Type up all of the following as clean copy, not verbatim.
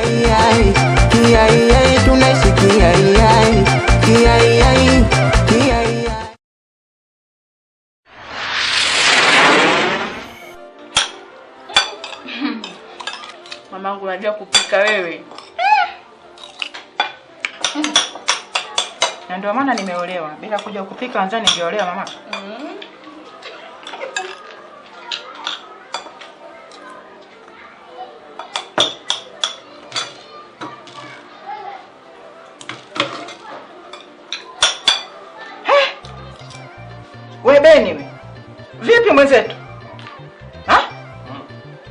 Kiai kiai, tunaishi kiai kiai kiai. Mamangu, unajua kupika wewe. Na ndio maana nimeolewa. Bila kuja kupika anza ningeolewa mama. We Beni we. Vipi mwenzetu? Ha?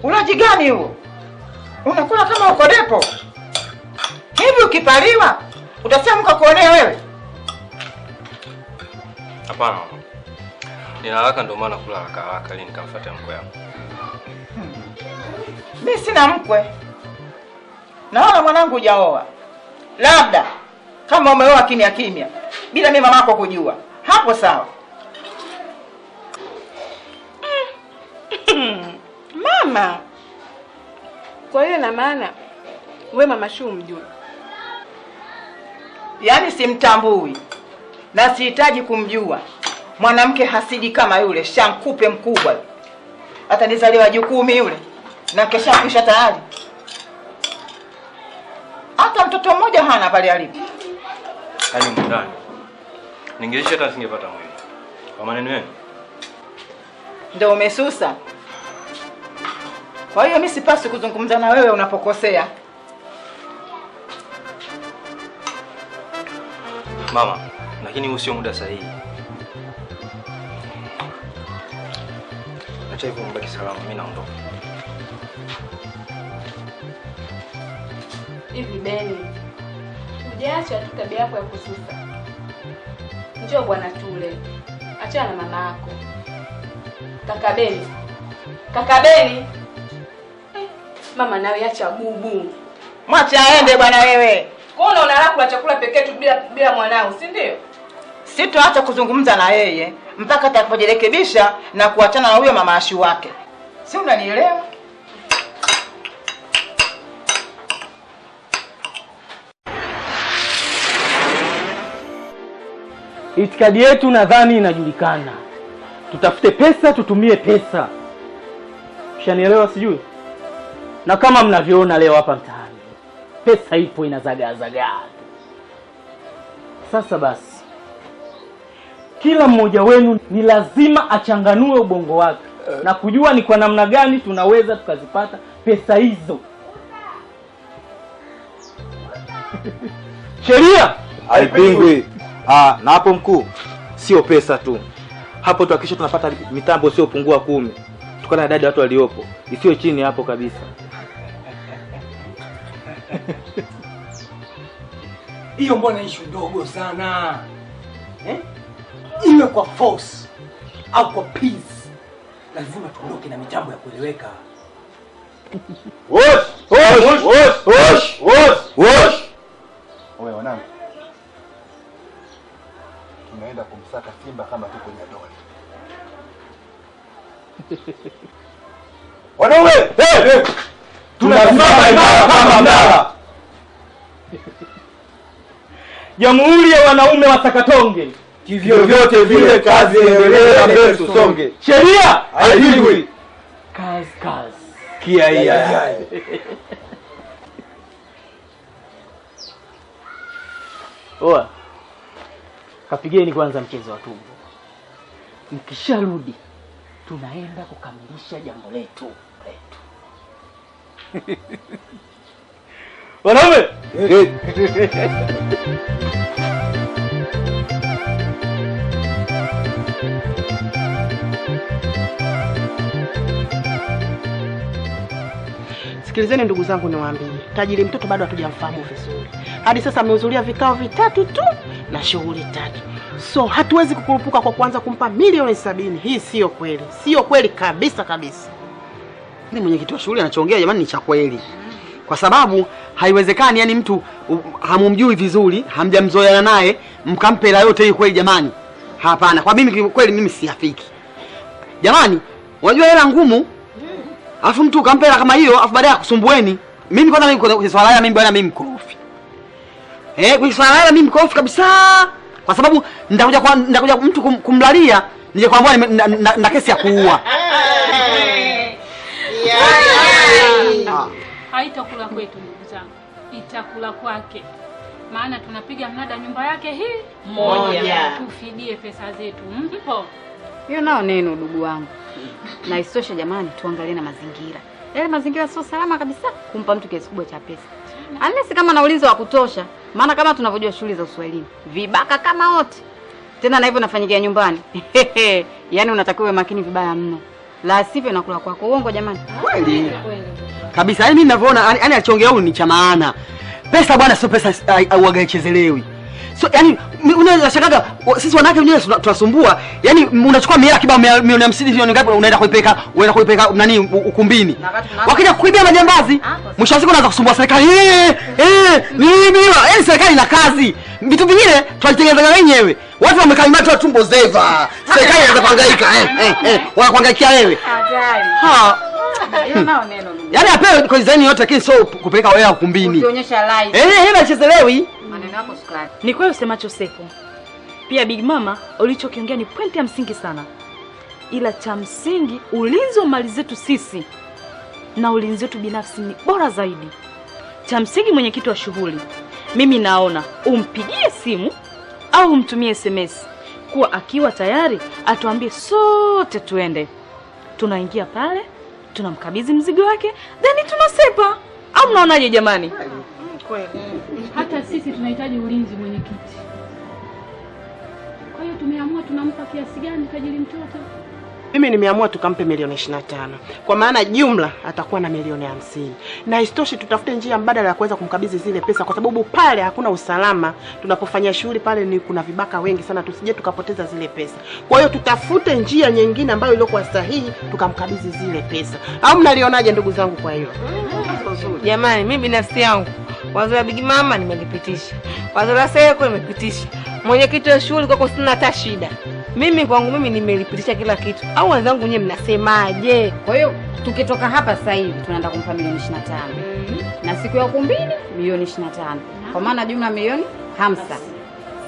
Ulaji gani huo? Unakula kama uko depo. Hivi ukipaliwa utasema mkakuonea wewe? Hapana mama. Nina haraka ndio maana kula haraka haraka ili nikamfuate mkwe wangu. Mimi sina mkwe. Naona mwanangu hujaoa. Labda kama umeoa kimya kimya bila mimi mamako kujua. Hapo sawa. Mama. Kwa hiyo na maana we mama Shu mjui? Yaani simtambui na sihitaji kumjua. Mwanamke hasidi kama yule, shankupe mkubwa. Hata nizaliwa jukumi yule na kesha kuisha tayari. Hata mtoto mmoja hana pale alipo. Yaani mndani. Ningeishi hata nisingepata mwili. Kwa maneno yenu. Ndio umesusa. Kwa hiyo mimi sipaswi kuzungumza na wewe unapokosea. Mama, lakini huu sio muda sahihi. Acha hivyo mbaki salama, mimi naondoka. Hivi Beni, hujaacha tu tabia yako ya kususa. Njoo bwana tule. Achana na mama yako. Kaka Beni. Kaka Beni. Mama nawe acha bubu. Mwacha aende bwana wewe. Kwa nini unalala kula chakula pekee tu bila mwanao, si ndio? Sitoacha kuzungumza na yeye mpaka atakapojirekebisha na kuachana na huyo mama Ashu wake. Si unanielewa? Itikadi yetu nadhani inajulikana. Tutafute pesa, tutumie pesa. Ushanielewa sijui? Na kama mnavyoona leo hapa mtaani, pesa ipo inazagaa zagaa. Sasa basi, kila mmoja wenu ni lazima achanganue ubongo wake na kujua ni kwa namna gani tunaweza tukazipata pesa hizo. Sheria haipingwi. Na hapo mkuu, sio pesa tu. Hapo tuhakikishe tunapata mitambo sio pungua 10. Tukana na idadi watu waliopo, isiyo chini hapo kabisa. Hiyo mbona issue ndogo sana. Iwe kwa force au kwa peace, lazima tuondoke na mitambo ya kueleweka. Wosh, wosh, wosh, wosh, wosh, wosh. Oye wanangu, tunaenda kumsaka simba kama tuko nyadoni. Wanaume, hey! Tunasimama imara kama mnara. Jamhuri ya wanaume wa Sakatonge. Kivyo vyote vile kazi endelee na mbele tusonge. Sheria haipingwi. Kazi kazi. Kia. Oa. Kapigeni kwanza mchezo wa tumbo. Mkisharudi tunaenda kukamilisha jambo letu. Wanaume! Sikilizeni ndugu zangu niwaambie, tajiri mtoto bado hatujamfahamu vizuri. Hadi sasa amehudhuria vikao 3 tu na shughuli 3. So hatuwezi kukurupuka kwa kuanza kumpa milioni 70. Hii sio kweli. Sio kweli kabisa kabisa. Ni mwenyekiti wa shughuli anachoongea jamani ni cha kweli. Kwa sababu haiwezekani yani mtu hamumjui vizuri, hamjamzoeana naye, mkampe hela yote hii kweli jamani. Hapana, kwa mimi kweli mimi siafiki. Jamani, unajua hela ngumu. Alafu mtu ukampa hela kama hiyo, alafu baadaye akusumbueni. Mimi kwanza mimi kwenye swala hili mimi bwana mimi mkorofi. Kwenye swala hili mimi mkorofi kabisa. Kwa sababu nitakuja mtu kumlalia nije kuambia na kesi ya kuua. Haitakula kwetu ndugu zangu. Itakula kwake. Maana tunapiga mnada nyumba yake hii moja. Tufidie pesa zetu. Mpo? Hiyo nao neno ndugu wangu. Na isitoshe jamani tuangalie na mazingira. Yale mazingira sio salama kabisa kumpa mtu kiasi kubwa cha pesa. Unless kama na ulinzi wa kutosha. Maana kama tunavyojua shughuli za Uswahilini, vibaka kama wote. Tena na hivyo nafanyikia nyumbani. Yaani unatakiwa makini vibaya mno. La sivyo nakula kwako. Uongo jamani. Kweli. Kabisa. Yaani mimi ninavyoona yaani alichoongea huyu ni cha maana. Pesa bwana sio pesa uaga ichezelewi. So yani unaweza shakaga sisi wanawake wenyewe tunasumbua. Yaani unachukua mihela kibao milioni 50 milioni ngapi unaenda kuipeka nani ukumbini. Wakija kuibia majambazi, mwisho wa siku unaanza kusumbua serikali. Mimi yaani serikali ina kazi. Vitu vingine tunajitengeneza wenyewe. Watu wamekaa tu tumbo zeva. Serikali inaanza kuhangaika. Wanakuhangaikia wewe. Hatari. Ha. Hiyo nao neno. Yaani apewe kwa design yote lakini sio kupeleka wewe ukumbini. Ukionyesha live. Hela chezelewi. Maneno yako sukari. Ni kweli usemacho Sefu. Pia Big Mama ulichokiongea ni pointi ya msingi sana. Ila cha msingi ulinzi wa mali zetu sisi na ulinzi wetu binafsi ni bora zaidi. Cha msingi mwenyekiti wa shughuli, mimi naona umpigie simu au umtumie SMS kuwa akiwa tayari atuambie sote tuende. Tunaingia pale, tunamkabidhi mzigo wake, then tunasepa. Au mnaonaje jamani? Kweli. Hata sisi tunahitaji ulinzi mwenyekiti. Kwa hiyo tumeamua tunampa kiasi gani tajiri mtoto? Mimi nimeamua tukampe milioni 25. Kwa maana jumla atakuwa na milioni 50. Na isitoshe tutafute njia mbadala ya kuweza kumkabidhi zile pesa kwa sababu pale hakuna usalama. Tunapofanya shughuli pale ni kuna vibaka wengi sana, tusije tukapoteza zile pesa. Kwa hiyo tutafute njia nyingine ambayo iliyokuwa sahihi tukamkabidhi zile pesa. Au mnalionaje ndugu zangu kwa hiyo? Jamani, mimi binafsi yangu wazo la Big Mama nimelipitisha. Wazo la Seko nimepitisha. Mwenyekiti wa shughuli kwako sina hata shida. Mimi kwangu mimi nimelipitisha kila kitu. Au wenzangu nyewe mnasemaje? Kwa hiyo tukitoka hapa sasa hivi tunaenda kumpa milioni 25. Na siku ya ukumbini milioni 25. Kwa maana jumla milioni 50.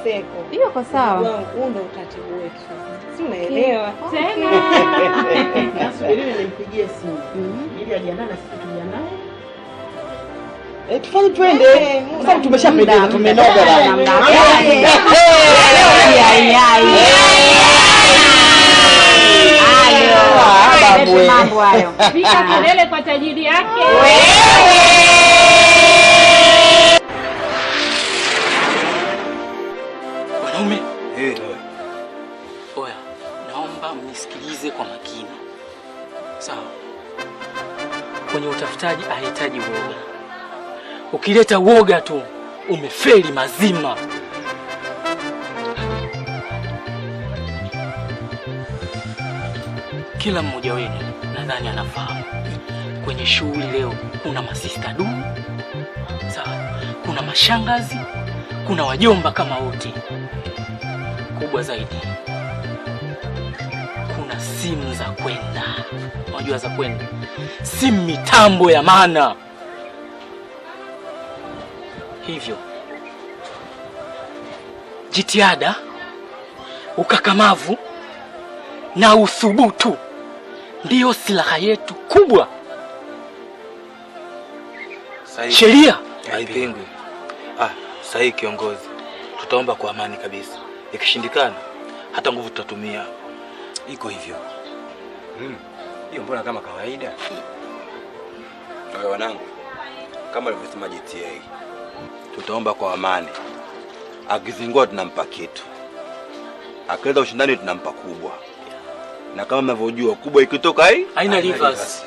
Seko. Hiyo kwa sawa. Huu ndio utaratibu wetu. Si unaelewa? Tena. Nasubiri nimpigie simu. Ili ajiandae na sisi tujiandae. Tufanye twende. Kwa sababu tumeshapendeza, tumenoga bana. Ayo. Mambo hayo. Pika kelele kwa tajiri yake. Wanaume. Oya, naomba mnisikilize kwa makini. Sawa. Kwenye utafutaji hahitaji uoga. Ukileta uoga tu umefeli mazima. Kila mmoja wenu nadhani anafahamu kwenye shughuli leo kuna masista du, sawa, kuna mashangazi, kuna wajomba kama wote. Kubwa zaidi kuna simu za kwenda, unajua za kwenda, simu mitambo ya maana. Hivyo jitihada, ukakamavu na uthubutu ndiyo silaha yetu kubwa. Sheria haipingwi. Sahihi kiongozi, tutaomba kwa amani kabisa. Ikishindikana hata nguvu tutatumia. Iko hivyo. Hiyo mbona kama kawaida. Wewe wanangu, kama alivyosema GTA, tutaomba kwa amani. Akizingua tunampa kitu. Akileta ushindani tunampa kubwa. Na kama mnavyojua kubwa ikitoka hii haina reverse.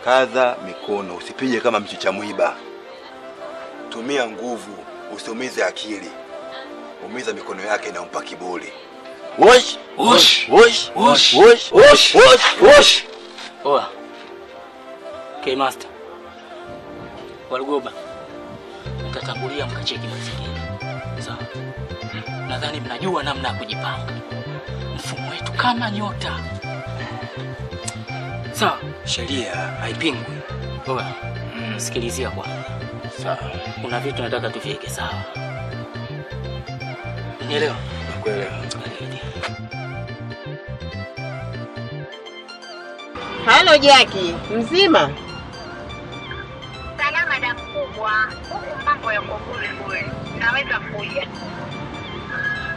Kaza mikono, usipige kama mchicha mwiba. Tumia nguvu, usiumize akili. Umiza mikono yake na umpa kiburi. Wash, wash, wash, wash, wash, wash, wash, wash. Oa. K Master. Walugoba, mtatangulia mkacheki mazingira. Sawa. Nadhani mnajua namna ya kujipanga. Mfumo wetu kama nyota. Sawa, sheria haipingwi. Poa. Sikilizia kwanza. Sawa. Kuna vitu nataka tuviweke sawa. Unielewa? Nakuelewa. Halo Jackie, mzima? Salama da mkubwa. Huku mambo yako bure bure. Naweza kuja.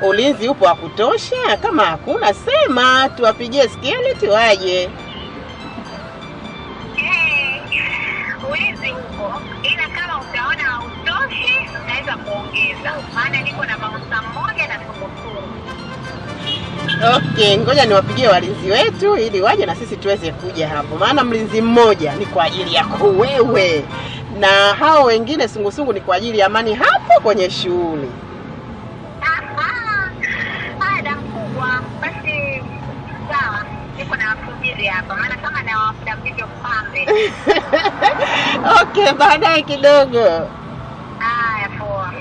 Ulinzi upo wa kutosha? Kama hakuna sema tuwapigie security waje. Ulinzi upo, ila kama utaona hautoshi naweza kuongeza, maana niko na bouncer mmoja na sungusungu. Okay, ngoja niwapigie walinzi wetu ili waje na sisi tuweze kuja hapo, maana mlinzi mmoja ni kwa ajili yako wewe na hao wengine sungusungu ni kwa ajili ya amani hapo kwenye shughuli. Ada mkubwa, basi sawa, niko na wasubiri hapa, maana kama nawafuta mvicho pambe. Okay, baadaye kidogo. Haya, poa.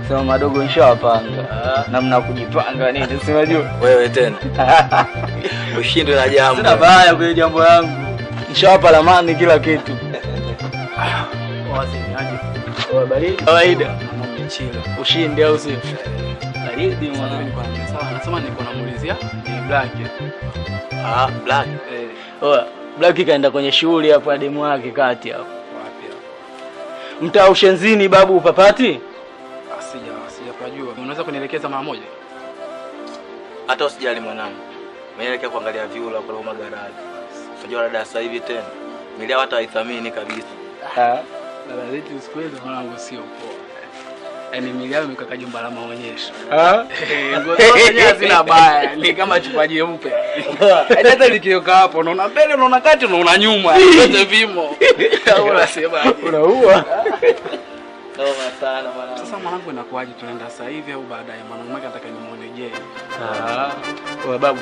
Sema madogo nishawapanga. Namna kujipanga nini, si unajua? Wewe tena. Ushindwe na jambo. Sina baya kwenye jambo langu. Nishawapa ramani kila kitu. Wazi baridi. Kawaida. Ushindi au sio? Baridi mwanangu. Sawa, nasema nilikuwa namuulizia ni Black. Ah, Black. Oa, Black kaenda kwenye shughuli hapo na demu wake kati hapo. Wapi hapo? Mtaa Ushenzini babu upapati? Sijapajua. Unaweza kunielekeza mara moja? Hata usijali mwanangu. Mimi naelekea kuangalia vyura kwa magaraji. Unajua dada sasa hivi tena. Milia hata haithamini kabisa. Dada zetu siku hizi mwanangu sio poa. Yaani milia imekaka jumba la maonyesho. Ngozi zenyewe hazina baya, ni kama chupa jeupe. Hata likioka hapo unaona mbele, unaona kati, unaona nyuma. Yote vimo. Au unasemaje? Unaua. Noma sana mwanangu. Sasa mwanangu inakuaje, tunaenda sasa hivi au baadaye? Mwanangu nataka nimuone je. Wewe babu,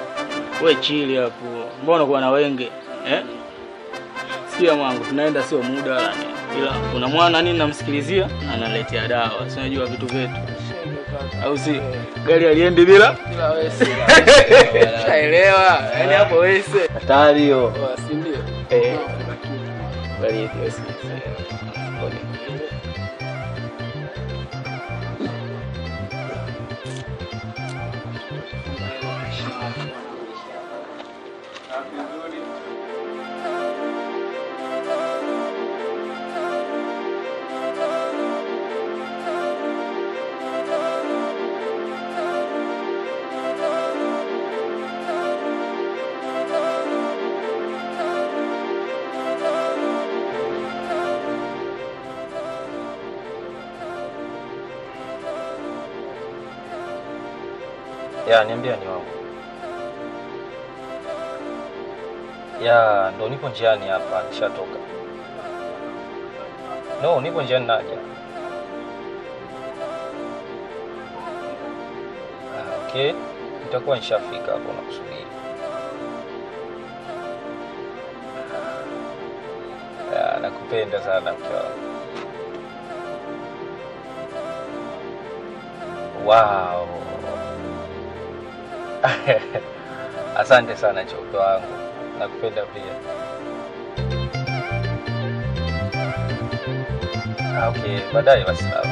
wewe chili hapo. Mbona unakuwa na wenge? Sikia mwanangu, tunaenda sio muda wala nini. Ila kuna mwana nini namsikilizia analetea dawa. Si unajua vitu vyetu. Au si gari aliendi bila wese. Shaelewa. Yaani hapo wese. Hatari hiyo. Si ndio? Baridi wese. Ya, niambia ni wangu. Ya, ndo nipo njiani hapa, nishatoka. No, nipo njiani naja. Okay, nitakuwa nishafika hapo na kusubiri. Ya, nakupenda sana mke wangu. Wow. Asante sana chaupe wangu. Nakupenda pia. Okay, baadaye basi. Okay.